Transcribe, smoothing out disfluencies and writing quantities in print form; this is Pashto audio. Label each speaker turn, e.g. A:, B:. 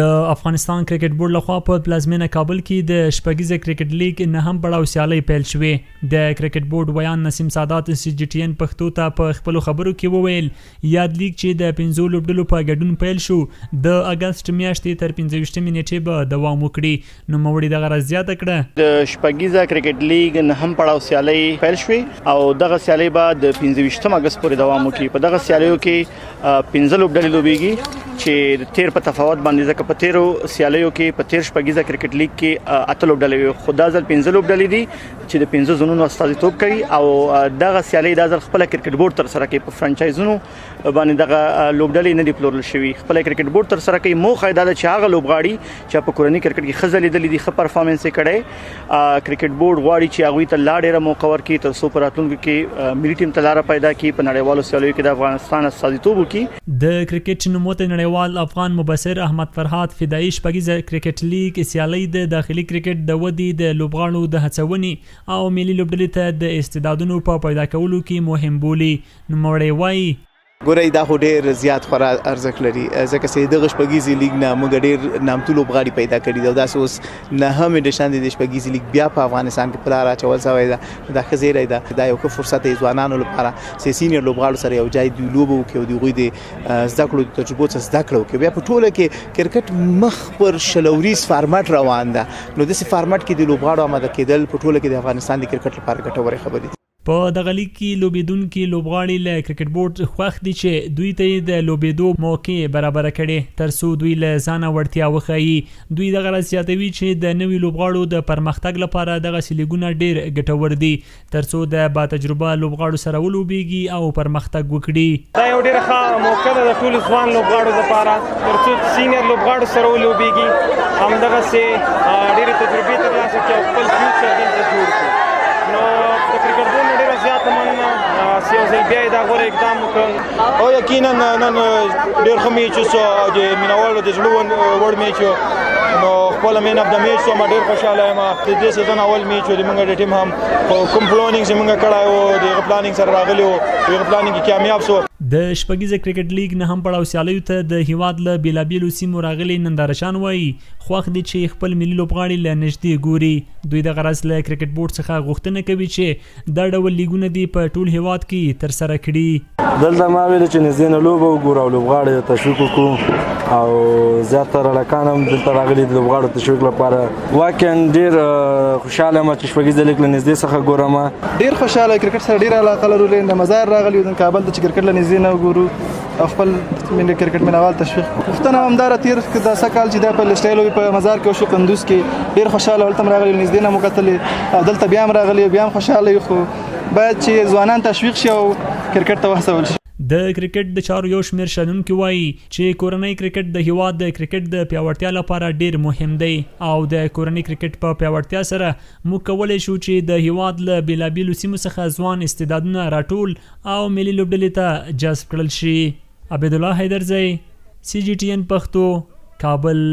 A: د افغانستان کرکټ بورډ لخوا په پلازمینه کابل کې د شپږیزه کرکټ لیګ نهم پړاو سیالۍ پیل شوې. د کرکټ بورډ ویاند نسیم سادات سي جي ټي ان پښتو ته په خپلو خبرو کې وویل، یاد لیګ چې د پنځو لوبډلو په ګډون پیل شو، د اګسټ میاشتې تر 25مې نیټې به دوام وکړي. نوموړي دغه راز زیاته کړه،
B: د شپږیزه کرکټ لیګ نهم پړاو سیالۍ پیل شوې او دغه سیالۍ به د 25 اګست پورې دوام وکړي. په دغه سیالیو کې پنځه لوبډلې لوبېږي چې د تیر په تفاوت باندې، ځکه په تیرو سیالیو کې، په تیر شپږیزه کرکټ لیګ کې اته لوبډلې وي، خو دا ځل پنځه لوبډلې دي چې د پنځه زونونو استازیتوب کوي او دغه سیالۍ دا ځل خپل کرکټ بورډ تر سره کوي. په فرانچایزونو باندې دغه لوبډلې نه دي پلورل شوي، خپل کرکټ بورډ تر سره کوي. موخه دا ده چې هغه لوبغاړي چې په کورني کرکټ کې ښه ځلېدلي دي، ښه پرفارمنس یې کړی، کرکټ بورډ غواړي چې هغوی ته لا ډیره موقع ورکړي تر څو په راتلونکي کې ملي ټیم ته لاره پیدا کړي، په نړیوالو سیالیو کې د افغانستان استازیتوب وکړي.
A: د کرکټ نوموتی نړیوال افغان مبصر احمد فرهاد فدايي شپږیزه کرکټ لیګ سیالۍ د داخلي کرکټ د ودې، د لوبغاړو د هڅونې او ملي لوبډلې ته د استعدادونو په پیدا کولو کې مهم بولي. نوموړی وايي،
C: ګورئ، دا خو ډیر زیات خورا ارزښت لري، ځکه چې دغه شپږیزې لیګ نه موږ ډیر نامتو لوبغاړي پیدا کړي دي او داسې اوس نهم edition د شپږیزې لیګ بیا په افغانستان کې په لار اچول شوی ده. دا ښه زیری ده، دا یو ښه فرصت دی ځوانانو لپاره چې senior لوبغاړو سره یو ځای دوی لوبه وکړي او د هغوی د زده کړو، د تجربو څخه زده کړه وکړي. بیا په ټوله کې کرکټ مخ پر 20 اوریز فارمټ روان ده، نو داسې فارمټ کې د لوبغاړو آماده کېدل په ټوله کې د افغانستان د کرکټ لپاره ګټورې خبرې دي.
A: په دغه لیګ کې لوبېدونکي لوبغاړي له کرکټ بورډ خوښ دي چې دوی ته یې د لوبېدو موقع برابره کړې، تر څو دوی له ځانه وړتیا وښيي. دوی دغه راز زیاتوي چې د نوي لوبغاړو د پرمختګ لپاره دغسې لیګونه ډېر ګټور دي، تر څو د با تجربه لوبغاړو سره ولوبېږي او پرمختګ وکړي.
D: دا یو ډېره ښه موقع ده د ټولو ځوان لوبغاړو لپاره، تر څو senior لوبغاړو سره ولوبېږي، همدغسې ډېرې تجربې ترلاسه کړي او خپل future دلته جوړ کړي. نو د کرکټ بورډ نه ډېره زیاته مننه چې یو ځل بیا یې دا غوره اقدام وکړ.
E: او یقینا نن ډېر ښه میچ وسو او د مینوالو د زړه وړ میچ، نو خپل man of the match شوم، ډېر خوشاله یم. د دې season اول میچ و، د موږ د ټیم هم کوم planning چې موږ کړی و، د هغه planning سره راغلی و، هغه planning کې کامیاب سو.
A: د شپږیزه کرکټ لیګ نهم پړاو سیالیو ته د هیواد له بېلابېلو سیمو راغلي نندارچیان وایي، خوښ دي چې خپل ملي لوبغاړي له نږدې ګوري. دوی دغه راز له کرکټ بورډ څخه غوښتنه کوي چې دا ډول لیګونه دې په ټول هیواد کې ترسره کړي.
F: دلته ما ویل چې نږدې نه لوبه وګورو او لوبغاړي تشویق وکړو او زیاتره هلکان هم دلته راغلي د لوبغاړو تشویق لپاره. واقعا ډېر خوشحاله یم چې شپږیزه لیګ له نږدې څخه ګورم.
G: ډېر خوشحاله، کرکټ سره ډېر علاقه لرو، له مزار راغلي یو کابل ته چې کرکټ له نږدې نه وګورو او خپل ملي کرکټ مینوال تشویق. پوښتنه همداره تیر دا کال چې دا په لسټایل په مزار کې وشو، کندوز کې، ډېر خوشحاله، هلته هم راغلي، نږدې نه مو کتلې او دلته بیا هم راغلي، بیا هم خوشحاله یو، خو باید چې ځوانان تشویق شي او کرکټ ته وهڅول شي.
A: د کرکټ د چارو یو شمېر شنونکي وایي چې کورنۍ کرکټ د هیواد د کرکټ د پیاوړتیا لپاره ډیر مهم دی او د کورنۍ کرکټ په پیاوړتیا سره موږ کولی شو چې د هیواد له بېلابېلو سیمو څخه ځوان استعدادونه راټول او ملي لوبډلې ته جذب کړل شي. عبیدالله حیدرزی، سي جي ټي ان پښتو، کابل.